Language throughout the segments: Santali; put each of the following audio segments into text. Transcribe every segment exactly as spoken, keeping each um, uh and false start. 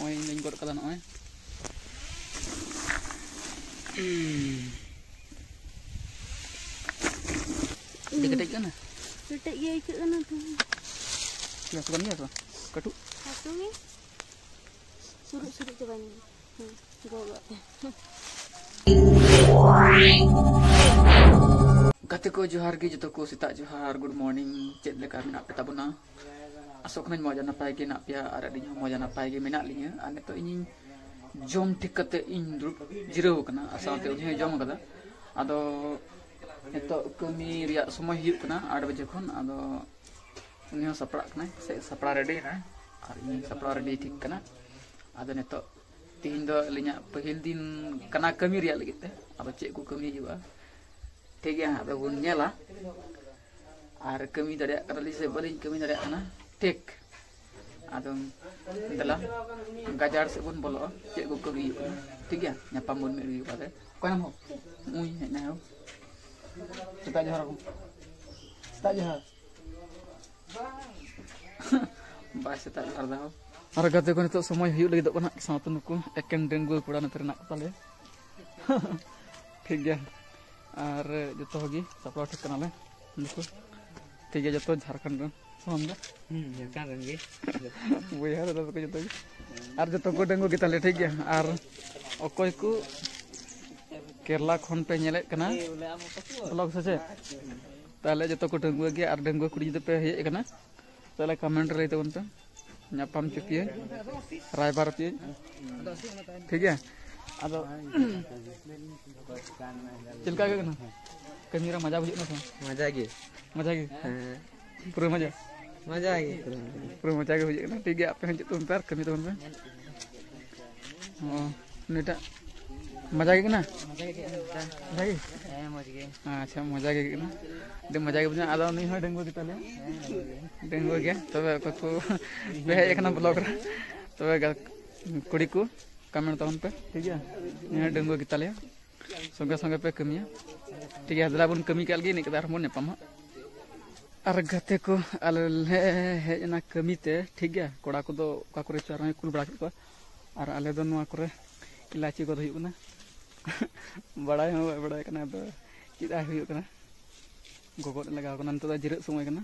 ᱱᱚᱜᱼᱚᱭ ᱞᱤᱧ ᱜᱚᱫ ᱠᱟᱫᱟ ᱱᱚᱜᱼᱚᱭ᱾ ᱟᱹᱰᱤ ᱠᱮᱴᱮᱡ ᱠᱟᱱᱟ᱾ ᱠᱮᱴᱮᱡ ᱜᱮ ᱟᱹᱭᱠᱟᱹᱜ ᱠᱟᱱᱟ ᱛᱚ᱾ ᱪᱮᱫ ᱦᱟᱹᱥᱩ ᱠᱟᱱ ᱜᱮᱭᱟ ᱥᱮ ᱵᱟᱝ? ᱠᱟᱹᱴᱩᱵ? ᱦᱟᱹᱥᱩ ᱜᱮ᱾ ᱥᱩᱨᱩᱜ ᱥᱩᱨᱩᱜ ᱪᱟᱵᱟᱭᱮᱱᱟ᱾ ᱦᱩᱸ, ᱜᱚᱜ ᱜᱚᱜ ᱛᱮ᱾ ᱜᱟᱛᱮ ᱠᱚ ᱡᱚᱦᱟᱨ ᱜᱮ, ᱡᱚᱛᱚ ᱠᱚ ᱥᱮᱛᱟᱜ ᱡᱚᱦᱟᱨ, good morning᱾ ᱪᱮᱫ ᱞᱮᱠᱟ ᱢᱮᱱᱟᱜ ᱯᱮ ᱛᱟᱵᱚᱱᱟ? ᱟᱥᱚᱜ ᱠᱟᱹᱱᱟᱹᱧ ᱢᱚᱡᱽ ᱱᱟᱯᱟᱭ ᱜᱮ ᱢᱮᱱᱟᱜ ᱯᱮᱭᱟ ᱟᱨ ᱟᱹᱞᱤᱧ ᱦᱚᱸ ᱢᱚᱡᱽ ᱱᱟᱯᱟᱭ ᱜᱮ ᱢᱮᱱᱟᱜ ᱞᱤᱧᱟᱹ᱾ ᱟᱨ ᱱᱤᱛᱚᱜ ᱤᱧᱤᱧ ᱡᱚᱢ ᱴᱷᱤᱠ ᱠᱟᱛᱮ ᱤᱧ ᱫᱩᱲᱩᱵ ᱡᱤᱨᱟᱹᱣ ᱟᱠᱟᱱᱟ ᱟᱨ ᱥᱟᱶᱛᱮ ᱩᱱᱤ ᱦᱚᱸᱭ ᱡᱚᱢ ᱟᱠᱟᱫᱟ᱾ ᱟᱫᱚ ᱱᱤᱛᱚᱜ ᱠᱟᱹᱢᱤ ᱨᱮᱭᱟᱜ ᱥᱚᱢᱚᱭ ᱦᱩᱭᱩᱜ ᱠᱟᱱᱟ ᱟᱴ ᱵᱟᱡᱮ ᱠᱷᱚᱱ᱾ ᱟᱫᱚ ᱩᱱᱤ ᱦᱚᱸ ᱥᱟᱯᱲᱟᱜ ᱠᱟᱱᱟᱭ, ᱥᱮ ᱥᱟᱯᱲᱟᱣ ᱨᱮᱰᱤᱭᱮᱱᱟ, ᱟᱨ ᱤᱧ ᱦᱚᱸ ᱥᱟᱯᱲᱟᱣ ᱨᱮᱰᱤ ᱴᱷᱤᱠ ᱠᱟᱱᱟ᱾ ᱟᱫᱚ ᱱᱤᱛᱚᱜ ᱛᱮᱦᱮᱧ ᱫᱚ ᱟᱹᱞᱤᱧᱟᱜ ᱯᱟᱹᱦᱤᱞ ᱫᱤᱱ ᱠᱟᱱᱟ ᱠᱟᱹᱢᱤ ᱨᱮᱭᱟᱜ ᱞᱟᱹᱜᱤᱫ ᱛᱮ᱾ ᱟᱫᱚ ᱪᱮᱫ ᱠᱚ ᱠᱟᱹᱢᱤ ᱦᱩᱭᱩᱜᱼᱟ, ᱴᱷᱤᱠ ᱜᱮᱭᱟ, ᱟᱫᱚ ᱵᱚᱱ ᱧᱮᱞᱟ᱾ ᱟᱨ ᱠᱟᱹᱢᱤ ᱫᱟᱲᱮᱭᱟᱜ ᱠᱟᱱᱟᱞᱤᱧ ᱥᱮ ᱵᱟᱹᱞᱤᱧ ᱠᱟᱹᱢᱤ ᱫᱟᱲᱮᱭᱟᱜ ᱠᱟᱱᱟ, ᱴᱷᱤᱠ᱾ ᱟᱫᱚ ᱫᱮᱞᱟ, ᱜᱟᱡᱟᱲ ᱥᱮᱫ ᱵᱚᱱ ᱵᱚᱞᱚᱜᱼᱟ, ᱪᱮᱫ ᱠᱚ ᱠᱟᱹᱢᱤ ᱦᱩᱭᱩᱜ ᱠᱟᱱᱟ, ᱴᱷᱤᱠ ᱜᱮᱭᱟ᱾ ᱧᱟᱯᱟᱢ ᱵᱚᱱ ᱢᱤᱫ ᱦᱩᱭᱩᱜᱼᱟ᱾ ᱚᱠᱟᱭ ᱱᱟᱢ ᱦᱳ? ᱩᱭ ᱦᱮᱡ ᱮᱱᱟᱭ ᱦᱳ᱾ ᱥᱮᱛᱟᱜ ᱡᱚᱦᱟᱨ ᱦᱳ᱾ ᱥᱮᱛᱟᱜ ᱡᱚᱦᱟᱨ᱾ ᱵᱟᱭ ᱥᱮᱛᱟᱜ ᱡᱚᱦᱟᱨ ᱫᱟ ᱦᱳ᱾ ᱟᱨ ᱜᱟᱛᱮ ᱠᱚ, ᱱᱤᱛᱚᱜ ᱥᱚᱢᱚᱭ ᱦᱩᱭᱩᱜ ᱞᱟᱹᱜᱤᱫᱚᱜ ᱠᱟᱱᱟ, ᱥᱟᱶᱛᱮ ᱱᱩᱠᱩ ᱮᱠᱮᱱ ᱰᱟᱺᱜᱩᱣᱟᱹ ᱠᱚᱲᱟ ᱱᱚᱛᱮ ᱨᱮ ᱢᱮᱱᱟᱜ ᱠᱚ ᱛᱟᱞᱮᱭᱟ᱾ ᱴᱷᱤᱠ ᱜᱮᱭᱟ, ᱟᱨ ᱡᱚᱛᱚ ᱦᱚᱲ ᱜᱮ ᱥᱟᱯᱲᱟᱣ ᱴᱷᱤᱠ ᱠᱟᱱᱟᱞᱮ᱾ ᱱᱩᱠᱩ ᱴᱷᱤᱠ ᱜᱮᱭᱟ, ᱡᱚᱛᱚ ᱡᱷᱟᱲᱠᱷᱚᱸᱰ ᱨᱮᱱ ᱥᱚᱢᱟᱱ ᱫᱚ᱾ ᱦᱩᱸ, ᱡᱷᱟᱲᱠᱷᱚᱸᱰ ᱨᱮᱱ ᱜᱮ᱾ ᱵᱚᱭᱦᱟ ᱫᱟᱫᱟ ᱛᱟᱠᱚ ᱡᱚᱛᱚ ᱜᱮ᱾ ᱟᱨ ᱡᱚᱛᱚ ᱠᱚ ᱰᱟᱺᱜᱩᱣᱟᱹ ᱜᱮᱛᱟᱞᱮ, ᱴᱷᱤᱠ ᱜᱮᱭᱟ᱾ ᱟᱨ ᱚᱠᱚᱭ ᱠᱚ ᱠᱮᱨᱞᱟ ᱠᱷᱚᱱ ᱯᱮ ᱧᱮᱞᱮᱫ ᱠᱟᱱᱟ vlog ᱥᱮ ᱪᱮᱫ? ᱛᱟᱦᱚᱞᱮ ᱡᱚᱛᱚ ᱠᱚ ᱰᱟᱺᱜᱩᱣᱟᱹ ᱜᱮᱭᱟ, ᱟᱨ ᱰᱟᱺᱜᱩᱣᱟᱹ ᱠᱩᱲᱤ ᱡᱩᱫᱤ ᱯᱮ ᱦᱮᱡ ᱟᱠᱟᱱᱟ, ᱛᱟᱦᱚᱞᱮ comment ᱨᱮ ᱞᱟᱹᱭ ᱛᱟᱵᱚᱱ ᱯᱮ᱾ ᱧᱟᱯᱟᱢ ᱦᱚᱪᱚ ᱯᱮᱭᱟᱹᱧ, ᱨᱟᱭᱵᱟᱨ ᱯᱮᱭᱟᱹᱧ, ᱴᱷᱤᱠ ᱜᱮᱭᱟ᱾ ᱟᱫᱚ ᱪᱮᱫ ᱞᱮᱠᱟ ᱟᱹᱭᱠᱟᱹᱜ ᱠᱟᱱᱟ? ᱠᱟᱹᱢᱤ ᱨᱮ ᱢᱟᱡᱟ ᱵᱩᱡᱷᱟᱹᱜ ᱠᱟᱱᱟ ᱥᱮ ᱵᱟᱝ? ᱢᱟᱡᱟ ᱜᱮ᱾ ᱢᱟᱡᱟ ᱜᱮ? ᱦᱮᱸ᱾ ᱯᱩᱨᱟᱹ ᱢᱟᱡᱟ? ᱢᱟᱡᱟ ᱜᱮ ᱯᱩᱨᱟᱹ ᱢᱟᱡᱟ᱾ ᱯᱩᱨᱟᱹ ᱢᱟᱡᱟ ᱜᱮ ᱵᱩᱡᱷᱟᱹᱜ ᱠᱟᱱᱟ, ᱴᱷᱤᱠ ᱜᱮᱭᱟ᱾ ᱟᱯᱮ ᱦᱚᱸ ᱪᱮᱫ ᱛᱟᱵᱚᱱ ᱯᱮ ᱟᱨ ᱠᱟᱹᱢᱤ ᱛᱟᱵᱚᱱ ᱯᱮ᱾ ᱚ, ᱱᱩᱭᱴᱟᱜ ᱢᱟᱡᱟ ᱜᱮ ᱠᱟᱱᱟ? ᱢᱟᱡᱟ ᱜᱮ ᱟᱹᱭᱠᱟᱹᱜ ᱠᱟᱱᱟ᱾ ᱢᱟᱡᱟ ᱜᱮ? ᱦᱮᱸ, ᱢᱚᱡᱽ ᱜᱮ᱾ ᱟᱪᱪᱷᱟ, ᱢᱚᱡᱟ ᱜᱮ ᱟᱹᱭᱠᱟᱹᱜ ᱠᱟᱱᱟ, ᱟᱹᱰᱤ ᱢᱚᱡᱟ ᱜᱮ ᱵᱩᱡᱷᱟᱹᱜᱼᱟ᱾ ᱟᱫᱚ ᱱᱩᱭ ᱦᱚᱸ ᱰᱟᱺᱜᱩᱣᱟᱹ ᱜᱮ ᱛᱟᱞᱮᱭᱟ᱾ ᱦᱮᱸ, ᱰᱟᱺᱜᱩᱣᱟᱹ ᱜᱮ᱾ ᱰᱟᱺᱜᱩᱣᱟᱹ ᱜᱮ᱾ ᱛᱚᱵᱮ ᱚᱠᱚᱭ ᱠᱚ ᱯᱮ ᱦᱮᱡ ᱟᱠᱟᱱᱟ vlog ᱨᱮ, ᱛᱚᱵᱮ ᱜᱟ-, ᱠᱩᱲᱤ ᱠᱚ comment ᱛᱟᱵᱚᱱ ᱯᱮ, ᱴᱷᱤᱠ ᱜᱮᱭᱟ? ᱱᱩᱭ ᱦᱚᱸ ᱰᱟᱺᱜᱩᱣᱟᱹ ᱜᱮ ᱛᱟᱞᱮᱭᱟ, ᱥᱚᱸᱜᱮ ᱥᱚᱸᱜᱮ ᱯᱮ ᱠᱟᱹᱢᱤᱭᱟ, ᱴᱷᱤᱠ ᱜᱮᱭᱟ? ᱫᱮᱞᱟ ᱵᱚᱱ ᱠᱟᱹᱢᱤ ᱠᱟᱜ ᱞᱮᱜᱮ, ᱤᱱᱟᱹ ᱠᱟᱛᱮ ᱟᱨᱦᱚᱸ ᱵᱚᱱ ᱧᱟᱯᱟᱢᱟ ᱦᱟᱸᱜ᱾ ᱟᱨ ᱜᱟᱛᱮ ᱠᱚ, ᱟᱞᱮ ᱞᱮ ᱦᱮᱡ ᱮᱱᱟ ᱠᱟᱹᱢᱤ ᱛᱮ, ᱴᱷᱤᱠ ᱜᱮᱭᱟ᱾ ᱠᱚᱲᱟ ᱠᱚᱫᱚ ᱚᱠᱟ ᱠᱚᱨᱮ ᱪᱚ ᱟᱨᱦᱚᱸᱭ ᱠᱩᱞ ᱵᱟᱲᱟ ᱠᱮᱫ ᱠᱚᱣᱟ, ᱟᱨ ᱟᱞᱮ ᱫᱚ ᱱᱚᱣᱟ ᱠᱚᱨᱮ ᱤᱞᱟᱪᱤ ᱜᱚᱫ ᱦᱩᱭᱩᱜ ᱠᱟᱱᱟ᱾ ᱵᱟᱲᱟᱭ ᱦᱚᱸ ᱵᱟᱭ ᱵᱟᱲᱟᱭ ᱠᱟᱱᱟ, ᱟᱫᱚ ᱪᱮᱫ ᱟᱭ ᱦᱩᱭᱩᱜ ᱠᱟᱱᱟ᱾ ᱜᱚᱜᱚᱫ ᱞᱟᱜᱟᱣ ᱠᱟᱱᱟ, ᱱᱤᱛᱚᱜ ᱫᱚ ᱡᱤᱨᱟᱹᱜ ᱥᱚᱢᱚᱭ ᱠᱟᱱᱟ,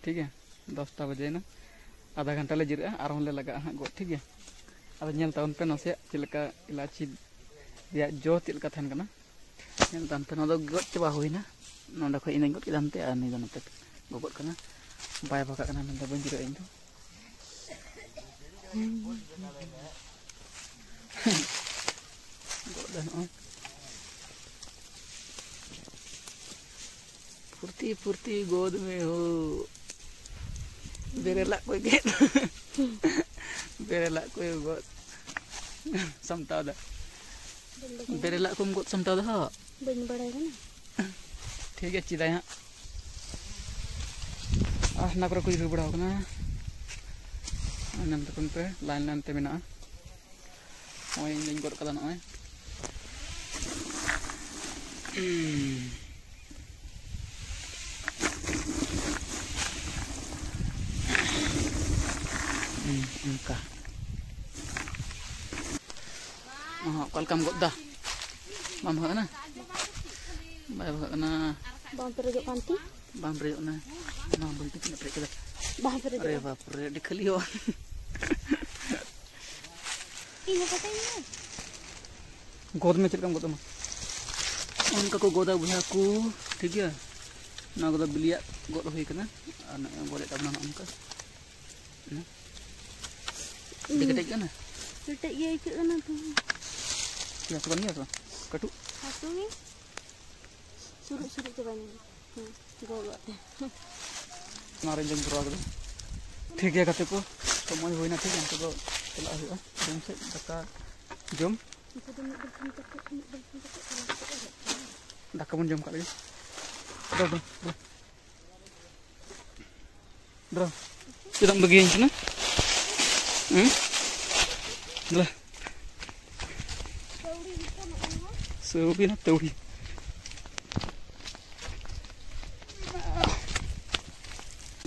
ᱴᱷᱤᱠ ᱜᱮᱭᱟ᱾ ᱫᱚᱥᱴᱟ ᱵᱟᱡᱮᱭᱮᱱᱟ, ᱟᱫᱷᱟ ᱜᱷᱚᱱᱴᱟ ᱞᱮ ᱡᱤᱨᱟᱹᱜᱼᱟ, ᱟᱨᱦᱚᱸ ᱞᱮ ᱞᱟᱜᱟᱜᱼᱟ ᱦᱟᱸᱜ ᱜᱚᱫ, ᱴᱷᱤᱠ ᱜᱮᱭᱟ᱾ ᱟᱫᱚ ᱧᱮᱞ ᱛᱟᱵᱚᱱ ᱯᱮ ᱱᱟᱥᱮᱭᱟᱜ ᱪᱮᱫ ᱞᱮᱠᱟ ᱤᱞᱟᱪᱤ ᱨᱮᱭᱟᱜ ᱡᱚ ᱪᱮᱫ ᱞᱮᱠᱟ ᱛᱟᱦᱮᱱ ᱠᱟᱱᱟ᱾ ᱧᱮᱞ ᱛᱟᱢ ᱯᱮ, ᱱᱚᱣᱟ ᱫᱚ ᱜᱚᱫ ᱪᱟᱵᱟ ᱦᱩᱭᱱᱟ᱾ ᱱᱚᱰᱮ ᱠᱷᱚᱡ ᱤᱧ ᱜᱚᱫ ᱠᱮᱫᱟ ᱦᱟᱱᱛᱮ, ᱟᱨ ᱱᱩᱭ ᱫᱚ ᱱᱚᱛᱮ ᱜᱚᱜᱚᱫ ᱠᱟᱱᱟ᱾ ᱵᱟᱭ ᱵᱷᱟᱜᱟᱜ ᱠᱟᱱᱟ ᱢᱮᱱᱛᱮ ᱵᱟᱹᱧ ᱡᱤᱨᱟᱹᱜᱼᱟ ᱤᱧ ᱫᱚ᱾ ᱜᱚᱫ ᱫᱟ ᱱᱚᱜᱼᱚᱭ᱾ ᱯᱷᱩᱨᱛᱤ ᱯᱷᱩᱨᱛᱤ ᱜᱚᱫ ᱢᱮ ᱦᱳ᱾ ᱵᱮᱨᱮᱞᱟᱜ ᱠᱚᱭ ᱜᱮᱫ᱾ ᱵᱮᱨᱮᱞᱟᱜ ᱠᱚᱭ ᱜᱚᱫ ᱥᱟᱢᱴᱟᱣ ᱫᱟ᱾ ᱵᱮᱨᱮᱞᱟᱜ ᱠᱚᱢ ᱜᱚᱫ ᱥᱟᱢᱴᱟᱣ ᱫᱟ ᱦᱳ᱾ ᱵᱟᱹᱧ ᱵᱟᱲᱟᱭ ᱠᱟᱱᱟ᱾ ᱴᱷᱤᱠ ᱜᱮᱭᱟ, ᱪᱮᱫᱟᱭ ᱦᱟᱸᱜ᱾ ᱟᱨ ᱦᱟᱱᱟ ᱠᱚᱨᱮ ᱠᱚ ᱡᱤᱨᱟᱹᱣ ᱵᱟᱲᱟ ᱟᱠᱟᱱᱟ᱾ ᱧᱮᱞ ᱛᱟᱠᱚ ᱯᱮ, ᱞᱟᱭᱤᱱ ᱞᱟᱭᱤᱱ ᱛᱮ ᱢᱮᱱᱟᱜᱼᱟ᱾ ᱱᱚᱜᱼᱚᱭ ᱤᱧ ᱫᱚᱧ ᱜᱚᱫ ᱠᱟᱫᱟ ᱱᱚᱜᱼᱚᱭ᱾ ᱦᱩᱸ, ᱚᱱᱠᱟ᱾ ᱚᱦᱚᱸ, ᱚᱠᱟ ᱞᱮᱠᱟᱢ ᱜᱚᱫ ᱫᱟ? ᱵᱟᱢ ᱵᱷᱟᱜᱟᱜ ᱠᱟᱱᱟ? ᱵᱟᱭ ᱵᱷᱟᱜᱟᱜ ᱠᱟᱱᱟ᱾ ᱵᱟᱝ ᱯᱮᱨᱮᱡᱚᱜ ᱠᱟᱱ ᱛᱤᱧ᱾ ᱵᱟᱝ ᱯᱮᱨᱮᱡᱚᱜ ᱠᱟᱱᱟ᱾ ᱱᱚᱣᱟ ᱵᱟᱹᱞᱛᱤ ᱛᱤᱱᱟᱹᱜ ᱯᱮᱨᱮᱡ ᱠᱮᱫᱟ? ᱵᱟᱝ ᱯᱮᱨᱮᱡᱚᱜ ᱟᱨᱮ ᱠᱟᱱᱟ᱾ ᱵᱟᱯ ᱨᱮ, ᱟᱹᱰᱤ ᱠᱷᱟᱹᱞᱤ ᱦᱚᱸ᱾ ᱤᱧ ᱦᱚᱸ ᱠᱟᱴᱟᱧ ᱢᱮ᱾ ᱜᱚᱫ ᱢᱮ, ᱪᱮᱫ ᱞᱮᱠᱟᱢ ᱜᱚᱫ ᱟᱢᱟ? ᱚᱱᱠᱟ ᱠᱚ ᱜᱚᱫᱟ ᱵᱚᱭᱦᱟ ᱠᱚ, ᱴᱷᱤᱠ ᱜᱮᱭᱟ᱾ ᱱᱚᱣᱟ ᱠᱚᱫᱚ ᱵᱤᱞᱤᱭᱟᱜ ᱜᱚᱫ ᱦᱩᱭ ᱠᱟᱱᱟ᱾ ᱟᱨ ᱱᱚᱜᱼᱚᱭ ᱜᱚᱫᱮᱫ ᱛᱟᱵᱚᱱᱟ ᱱᱚᱜᱼᱚ ᱱᱚᱝᱠᱟ᱾ ᱦᱮᱸ? ᱟᱹᱰᱤ ᱠᱮᱴᱮᱡ ᱠᱟᱱᱟ? ᱠᱮᱴᱮᱡ ᱜᱮ ᱟᱹᱭᱠᱟᱹᱜ ᱠᱟᱱᱟ ᱛᱚ᱾ ᱪᱮᱫ ᱦᱟᱹᱥᱩ ᱠᱟᱱ ᱜᱮᱭᱟ ᱥᱮ ᱵᱟᱝ? ᱠᱟᱹᱴᱩᱵ? ᱦᱟᱹᱥᱩ ᱜᱮ᱾ ᱥᱩᱨᱩᱜ ᱥᱩᱨᱩᱜ ᱪᱟᱵᱟᱭᱮᱱᱟ᱾ ᱦᱮᱸ, ᱜᱚᱜᱚᱜ ᱛᱮ᱾ ᱚᱱᱟ ᱨᱮᱧ ᱡᱚᱢ ᱯᱩᱨᱟᱹᱣ ᱠᱟᱫᱟ᱾ ᱴᱷᱤᱠ ᱜᱮᱭᱟ ᱜᱟᱛᱮ ᱠᱚ, ᱥᱚᱢᱚᱭ ᱦᱩᱭᱱᱟ, ᱴᱷᱤᱠ ᱜᱮᱭᱟ, ᱱᱤᱛᱚᱜ ᱫᱚ ᱪᱟᱞᱟᱜ ᱦᱩᱭᱩᱜᱼᱟ ᱨᱩᱢ ᱥᱮᱫ ᱫᱟᱠᱟ ᱡᱚᱢ᱾ ᱩᱱᱠᱩ ᱫᱚ ᱢᱤᱫ ᱫᱚ ᱯᱷᱳᱱ ᱠᱟᱛᱮ, ᱢᱤᱫ ᱫᱚ ᱯᱷᱳᱱ ᱠᱟᱛᱮ ᱪᱟᱞᱟᱣ ᱠᱟᱛᱮ ᱠᱚ ᱨᱚᱲ ᱠᱟᱱᱟ᱾ ᱫᱟᱠᱟ ᱵᱚᱱ ᱡᱚᱢ ᱠᱟᱜ ᱞᱮᱜᱮ᱾ ᱫᱚ, ᱫᱚ, ᱫᱚ᱾ ᱫᱚ᱾ ᱪᱮᱫᱟᱜ ᱮᱢ ᱵᱟᱹᱜᱤᱭᱟᱹᱧ ᱠᱟᱱᱟ? ᱦᱩᱸ? ᱫᱮᱞᱟ᱾ ᱥᱟᱹᱣᱲᱤ ᱱᱟ ᱛᱟᱹᱣᱲᱤ᱾ ᱥᱟᱹᱣᱲᱤ ᱱᱟ ᱛᱟᱹᱣᱲᱤ᱾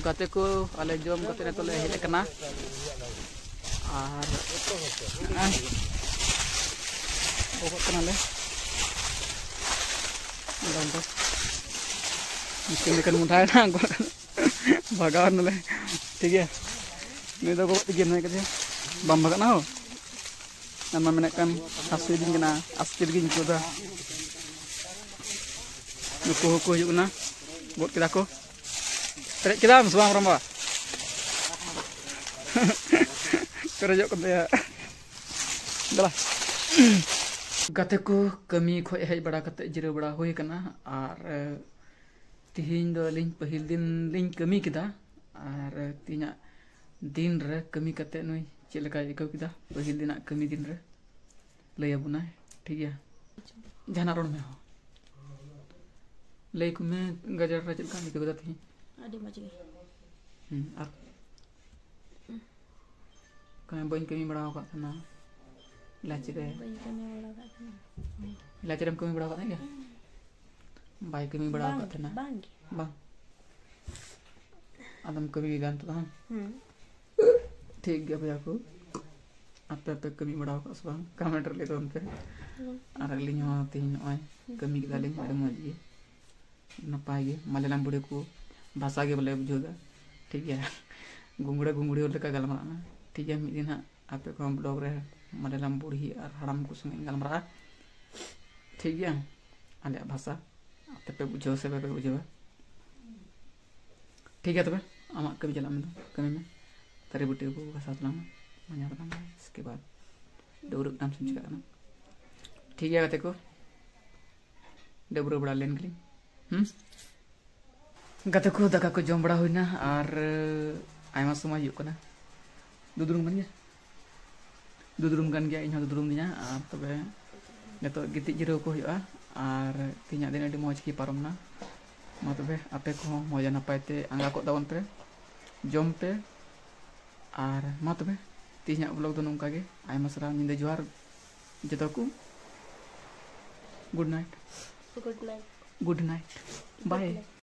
ᱜᱟᱛᱮ ᱠᱚ, ᱟᱞᱮ ᱡᱚᱢ ᱠᱟᱛᱮ ᱱᱤᱛᱚᱜ ᱞᱮ ᱦᱮᱡ ᱟᱠᱟᱱᱟ᱾ ᱟᱨ ᱱᱚᱜᱼᱚᱭ ᱜᱚᱜᱚᱜ ᱠᱟᱱᱟᱞᱮ᱾ ᱡᱚᱢ ᱫᱚ ᱢᱤᱫᱴᱮᱱ ᱞᱮᱠᱟᱱ ᱢᱚᱴᱟᱭᱮᱱᱟ, ᱵᱷᱟᱜᱟᱣ ᱱᱟᱞᱮ᱾ ᱴᱷᱤᱠ ᱜᱮᱭᱟ, ᱱᱩᱭ ᱫᱚ ᱜᱚᱜᱚ ᱛᱤᱠᱤᱱ ᱦᱩᱭ ᱠᱟᱫᱮᱭᱟ, ᱵᱟᱢ ᱵᱷᱟᱜᱟᱜ ᱱᱟ ᱦᱳ? ᱟᱢ ᱢᱟ ᱢᱮᱱᱮᱫ ᱠᱟᱱ ᱦᱟᱹᱥᱩᱭᱤᱫᱤᱧ ᱠᱟᱱᱟ, ᱟᱥᱠᱮᱛ ᱜᱤᱧ ᱟᱹᱭᱠᱟᱹᱣ ᱮᱫᱟ᱾ ᱱᱩᱠᱩ ᱦᱚᱸᱠᱚ ᱦᱤᱡᱩᱜ ᱠᱟᱱᱟ, ᱜᱚᱫ ᱠᱮᱫᱟ ᱠᱚ᱾ ᱯᱮᱨᱮᱡ ᱠᱮᱫᱟᱢ ᱥᱮ ᱵᱟᱝ, ᱨᱟᱢᱵᱟ? ᱯᱮᱨᱮᱡᱚᱜ ᱠᱟᱱ ᱛᱟᱭᱟ᱾ ᱫᱮᱞᱟ᱾ ᱜᱟᱛᱮ ᱠᱚ, ᱠᱟᱹᱢᱤ ᱠᱷᱚᱡ ᱦᱮᱡ ᱵᱟᱲᱟ ᱠᱟᱛᱮ ᱡᱤᱨᱟᱹᱣ ᱵᱟᱲᱟ ᱦᱩᱭ ᱟᱠᱟᱱᱟ᱾ ᱟᱨ, ᱮ, ᱛᱤᱦᱤᱧ ᱫᱚ ᱟᱹᱞᱤᱧ ᱯᱟᱹᱦᱤᱞ ᱫᱤᱱ ᱞᱤᱧ ᱠᱟᱹᱢᱤ ᱠᱮᱫᱟ᱾ ᱟᱨ, ᱮ, ᱛᱮᱦᱮᱧᱟᱜ ᱫᱤᱱ ᱨᱮ ᱠᱟᱹᱢᱤ ᱠᱟᱛᱮ ᱱᱩᱭ ᱪᱮᱫ ᱞᱮᱠᱟᱭ ᱟᱹᱭᱠᱟᱹᱣ ᱠᱮᱫᱟ ᱯᱟᱹᱦᱤᱞ ᱫᱤᱱᱟᱜ ᱠᱟᱹᱢᱤ ᱫᱤᱱ ᱨᱮ? ᱞᱟᱹᱭ ᱟᱵᱚᱱᱟᱭ, ᱴᱷᱤᱠ ᱜᱮᱭᱟ? ᱡᱟᱦᱟᱱᱟᱜ ᱨᱚᱲ ᱢᱮ ᱦᱚᱸ᱾ ᱞᱟᱹᱭ ᱠᱚ ᱢᱮ, ᱜᱟᱡᱟᱲ ᱨᱮ ᱪᱮᱫ ᱞᱮᱠᱟᱢ ᱟᱹᱭᱠᱟᱹᱣ ᱠᱮᱫᱟ ᱛᱮᱦᱮᱧ? ᱟᱹᱰᱤ ᱢᱚᱡᱽ ᱜᱮ᱾ ᱦᱩᱸ, ᱟᱨ ᱠᱟᱹᱢᱤ ᱵᱟᱹᱧ ᱠᱟᱹᱢᱤ ᱵᱟᱲᱟ ᱟᱠᱟᱫ ᱛᱟᱦᱮᱱᱟ ᱞᱟᱪ ᱨᱮ᱾ ᱵᱟᱹᱧ ᱠᱟᱹᱢᱤ ᱵᱟᱲᱟ ᱟᱠᱟᱫ ᱛᱟᱦᱮᱱᱟ᱾ ᱞᱟᱪ ᱨᱮᱢ ᱠᱟᱹᱢᱤ ᱵᱟᱲᱟ ᱟᱠᱟᱫ ᱛᱟᱦᱮᱸ ᱜᱮᱭᱟ? ᱵᱟᱭ ᱠᱟᱹᱢᱤ ᱵᱟᱲᱟ ᱵᱟᱝ, ᱟᱠᱟᱫ ᱛᱟᱦᱮᱱᱟ᱾ ᱵᱟᱝ ᱜᱮ᱾ ᱵᱟᱝ? ᱟᱫᱚᱢ ᱠᱟᱹᱢᱤ ᱜᱮ ᱜᱟᱱ ᱛᱟᱦᱮᱸ᱾ ᱦᱩᱸ᱾ ᱴᱷᱤᱠ ᱜᱮᱭᱟ ᱵᱚᱭᱦᱟ ᱠᱚ, ᱟᱯᱮ ᱯᱮ ᱠᱟᱹᱢᱤ ᱵᱟᱲᱟ ᱟᱠᱟᱫ ᱥᱮ ᱵᱟᱝ? ᱠᱚᱢᱮᱱᱴ ᱨᱮ ᱞᱟᱹᱭ ᱛᱟᱵᱚᱱ ᱯᱮ᱾ ᱦᱩᱸ᱾ ᱟᱨ ᱟᱹᱞᱤᱧ ᱦᱚᱸ ᱛᱮᱦᱮᱧ ᱱᱚᱜᱼᱚᱭ ᱦᱩᱸ᱾ ᱠᱟᱹᱢᱤ ᱠᱮᱫᱟᱞᱤᱧ, ᱟᱹᱰᱤ ᱢᱚᱡᱽ ᱜᱮ, ᱱᱟᱯᱟᱭ ᱜᱮ᱾ ᱢᱟᱞᱮ ᱞᱟᱢ ᱵᱩᱲᱦᱤ ᱠᱚ ᱵᱷᱟᱥᱟ ᱜᱮ ᱵᱚᱞᱮ ᱵᱩᱡᱷᱟᱹᱣ ᱮᱫᱟ, ᱴᱷᱤᱠ ᱜᱮᱭᱟ᱾ ᱜᱩᱝᱜᱩᱲᱟ ᱜᱩᱝᱜᱩᱲᱤ ᱦᱚᱲ ᱞᱮᱠᱟ ᱜᱟᱞᱢᱟᱨᱟᱜ ᱢᱮ, ᱴᱷᱤᱠ ᱜᱮᱭᱟ᱾ ᱢᱤᱫ ᱫᱤᱱ ᱦᱟᱸᱜ ᱟᱯᱮ ᱠᱚᱦᱚᱸ ᱵᱞᱚᱜ ᱨᱮ ᱢᱟᱞᱮ ᱞᱟᱢ ᱵᱩᱲᱦᱤ ᱟᱨ ᱦᱟᱲᱟᱢ ᱠᱚ ᱥᱚᱸᱜᱮ ᱤᱧ ᱜᱟᱞᱢᱟᱨᱟᱜᱼᱟ, ᱴᱷᱤᱠ ᱜᱮᱭᱟ᱾ ᱟᱞᱮᱭᱟᱜ ᱵᱷᱟᱥᱟ ᱟᱯᱮ ᱯᱮ ᱵᱩᱡᱷᱟᱹᱣᱟ ᱥᱮ ᱵᱟᱯᱮ ᱵᱩᱡᱷᱟᱹᱣᱟ? ᱴᱷᱤᱠ ᱜᱮᱭᱟ, ᱛᱚᱵᱮ ᱟᱢᱟᱜ ᱠᱟᱹᱢᱤ ᱪᱟᱞᱟᱜ ᱢᱮ, ᱫᱩ ᱠᱟᱹᱢᱤ ᱢᱮ, ᱛᱟᱹᱨᱤ ᱵᱟᱹᱴᱤ ᱠᱚ ᱜᱷᱟᱥᱟᱣ ᱛᱟᱞᱟᱝ ᱢᱮ, ᱢᱟᱡᱟᱣ ᱛᱟᱞᱟᱝ ᱢᱮ, ᱤᱥᱠᱮ ᱵᱟᱫ ᱰᱟᱹᱵᱽᱨᱟᱹᱜ ᱠᱟᱱᱟᱢ ᱥᱮᱢ ᱪᱤᱠᱟᱹᱜ ᱠᱟᱱᱟ? ᱴᱷᱤᱠ ᱜᱮᱭᱟ ᱜᱟᱛᱮ ᱠᱚ, ᱰᱟᱹᱵᱽᱨᱟᱹ ᱵᱟᱲᱟ ᱞᱮᱱ ᱜᱮᱞᱤᱧ᱾ ᱦᱩᱸ? ᱜᱟᱛᱮ ᱠᱚ, ᱫᱟᱠᱟ ᱠᱚ ᱡᱚᱢ ᱵᱟᱲᱟ ᱦᱩᱭᱱᱟ ᱟᱨ ᱟᱭᱢᱟ ᱥᱚᱢᱚᱭ ᱦᱩᱭᱩᱜ ᱠᱟᱱᱟ᱾ ᱫᱩᱫᱽᱨᱩᱢ ᱠᱟᱱ ᱜᱮᱭᱟ? ᱫᱩᱫᱽᱨᱩᱢ ᱠᱟᱱ ᱜᱮᱭᱟ, ᱤᱧ ᱦᱚᱸ ᱫᱩᱫᱽᱨᱩᱢ ᱫᱤᱧᱟ᱾ ᱟᱨ ᱛᱚᱵᱮ ᱱᱤᱛᱚᱜ ᱜᱤᱛᱤᱡ ᱡᱤᱨᱟᱹᱣ ᱠᱚ ᱦᱩᱭᱩᱜᱼᱟ᱾ ᱟᱨ ᱛᱮᱦᱮᱧᱟᱜ ᱫᱤᱱ ᱟᱹᱰᱤ ᱢᱚᱡᱽ ᱜᱮ ᱯᱟᱨᱚᱢ ᱱᱟ᱾ ᱢᱟ ᱛᱚᱵᱮ ᱟᱯᱮ ᱠᱚᱦᱚᱸ ᱢᱚᱡᱟ ᱱᱟᱯᱟᱭ ᱛᱮ ᱟᱸᱜᱟ ᱠᱚᱜ ᱛᱟᱵᱚᱱ ᱯᱮ, ᱡᱚᱢ ᱯᱮ᱾ ᱟᱨ ᱢᱟ ᱛᱚᱵᱮ ᱛᱮᱦᱮᱧᱟᱜ ᱵᱞᱚᱜ ᱫᱚ ᱱᱚᱝᱠᱟ ᱜᱮ᱾ ᱟᱭᱢᱟ ᱥᱟᱨᱦᱟᱣ, ᱧᱤᱫᱟᱹ ᱡᱚᱦᱟᱨ ᱡᱚᱛᱚ ᱠᱚ᱾ Good night. Good night. Good night. ᱵᱟᱭ᱾